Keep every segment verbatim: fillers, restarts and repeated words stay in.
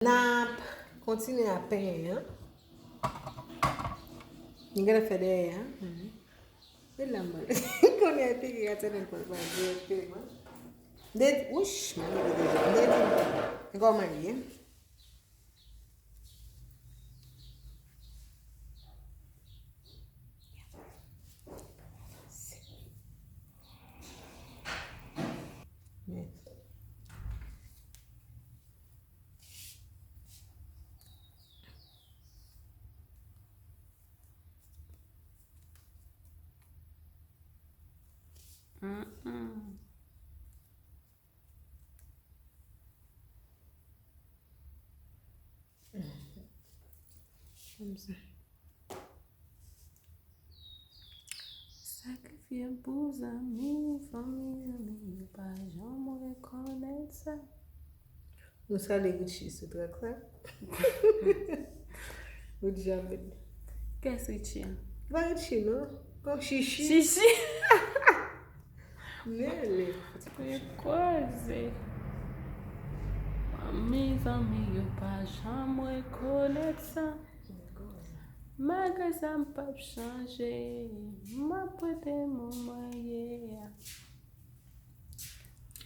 N ap kontinye ak penyen an. Nou genlè fè dèyè a. Wi, la m pale. Kounye a pike Katerine pral pale dirèkteman. M te di, wouch, m ap rete deja. M te di, kòman l ye? Mm-mm. Kòmsa. Sakrifye m pou zanmi, fanmi, zanmi, yo pa janm rekonèt sa. Nou salye Richie sou trak sa. Ou djab. Kès Richie an? Pa Richie non. Kon Chichi. Chichi. Nele. Koze. Mezanmi, yo pa janm rekonèt sa. Malgre sa, m p ap chanje. M ap rete moun mwen ye a.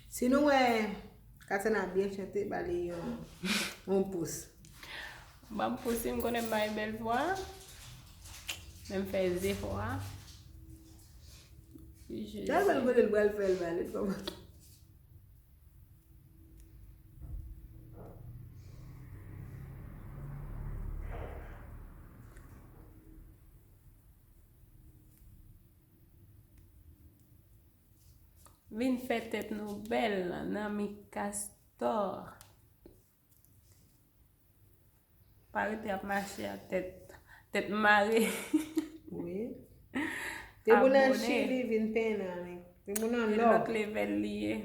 Si nou wè Katana byen chante, ba li yon, yon pous. Ban m pous, m konnen m pa gen bèl vwa. Men m fè jefò a. Gade l kote l pral fè l ba li kòman. Vin fè tèt nou bèl nan mi Castor. Pa rete ap mache ak tèt, tèt mare. Wi. Depi w nan Chili, vin penyen nan li. Depi w nan Nò. Lòt level li ye.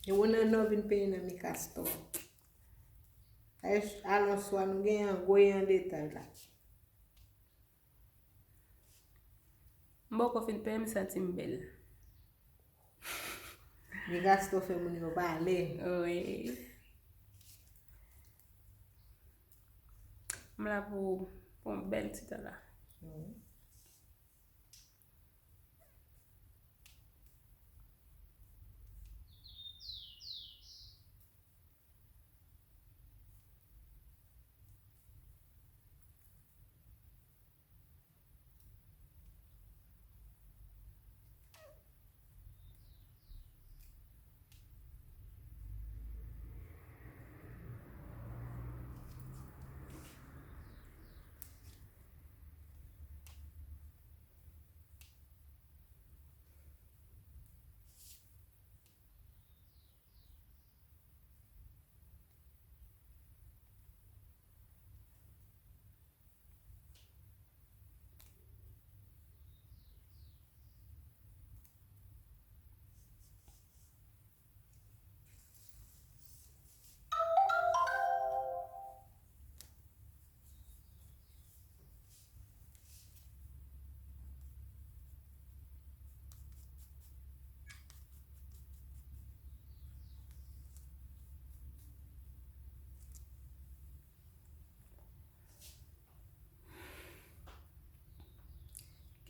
Depi w nan Nò, vin penyen nan mi Castor. Alonswa, nou gen an gwo e an detay la. M poko fin penyen, m santi m bèl. Li gasto fè moun yo pale. Wi. M la pou, pou yon bèl ti tan la. Wi.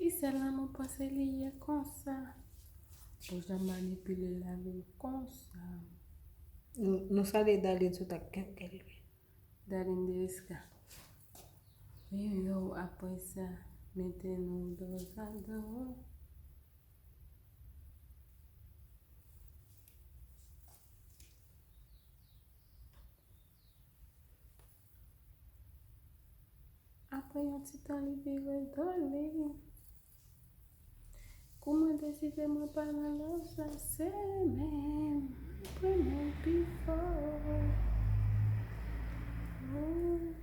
Kisa lanmou panse li ye konsa? Pou jan manipile lavi l konsa. Nou, nou salye Darline sou trak, kè, kè l lwe. Darline Deriska. Yo, yo, apre sa, mete nou dozado. Apre yon ti tan, li vire do li. Kou mwen deside mwen pa nan love sa, se menm, mwen pran menm pi fò. Oh.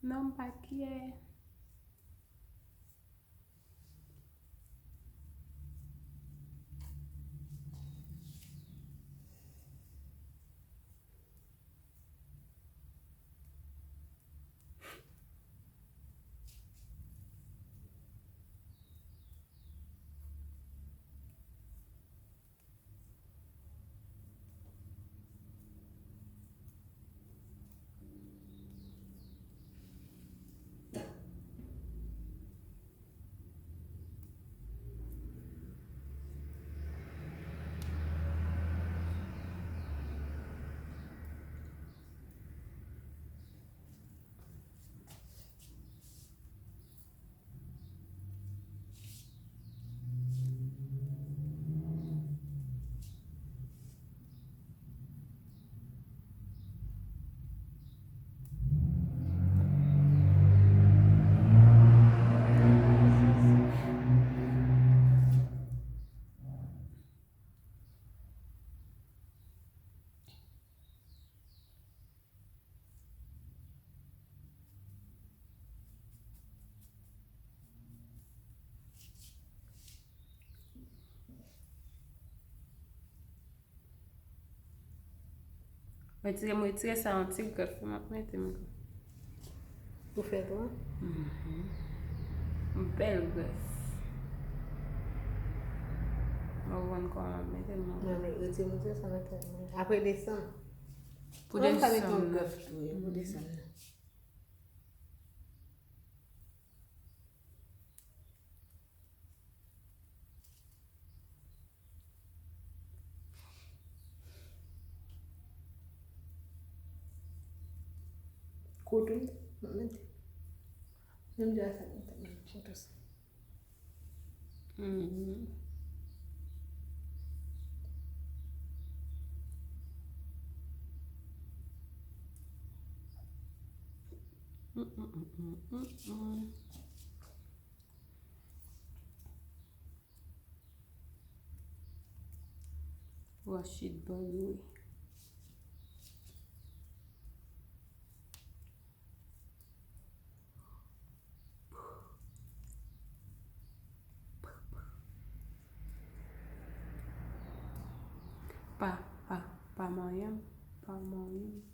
Non, m pa kyè. Retire m, retire sa yon ti grèf m ap mete m. Pou fè twa? Mhm. Yon bèl grèf. Mwen konn kòman m ap mete l, mwen. Non, men retire m, retire sa nan tèt mwen. Apre desann. Pou desann. Mwen ka mete yon grèf tou, wi, pou desann. Kout wi, m ap mete. Menm jan sa, m ap mete kout tou sa. Mhm. Mm, mm, mm, mm, mm, mm. Rachid Bayouri. Pa, pa, pa manyen m, pa manyen m.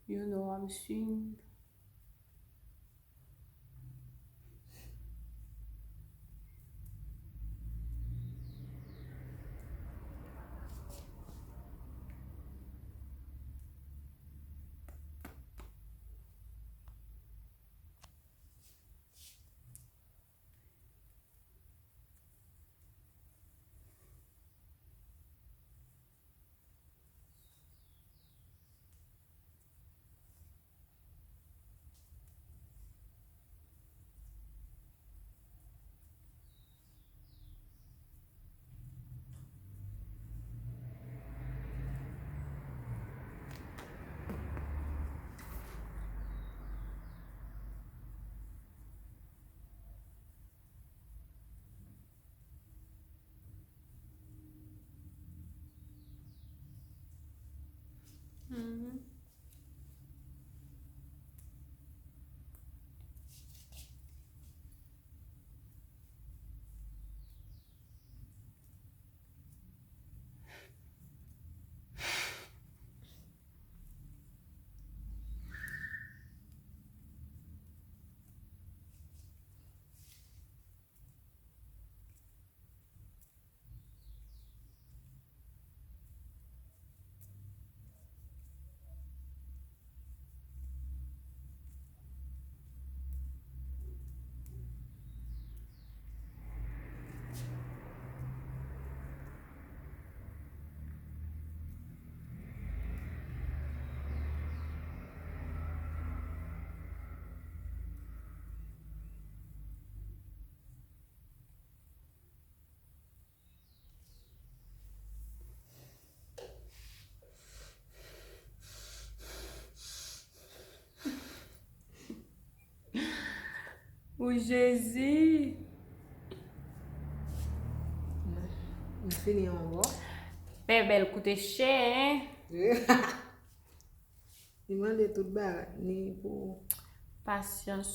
You know I'm seeing. Jezi. M fini yon bò. Bèbèl koute chè, hein? Li mande tout bagay, ni pou. Pasyans.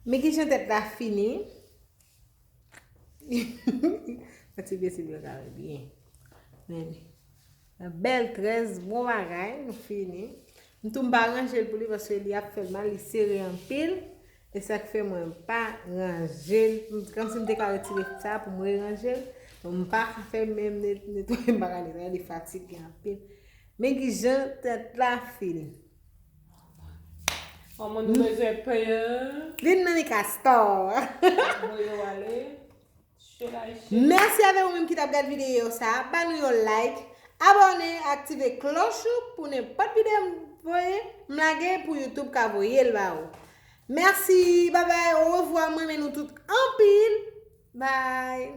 Men ki jan tèt la fini. Pati besi byen kare byen. Men li. Bèl trèz, bon bagay, nou fini. M tou m pa ranje l pou li paske li ap fè l mal, li sere anpil. E sa k fè mwen pa ranje l. M- Kòmsi m te ka retire sa pou m reranje l. Bon, m pa ka fè menm net- netwaye, m pa ka netwaye, li fatige anpil. Men ki jan tèt la fini. Kòman nou bezwen peye? Vin nan Nika Store. Voye w ale. Show la e che. Mèsi avè ou menm ki t ap gad videyo sa. Ba nou yon like, abòne, aktive klòch ou pou nenpòt videyo m voye, m lage pou YouTube ka voye l ba ou. Mèsi, babay, orevwa, mwen renmen nou tout anpil. Bye.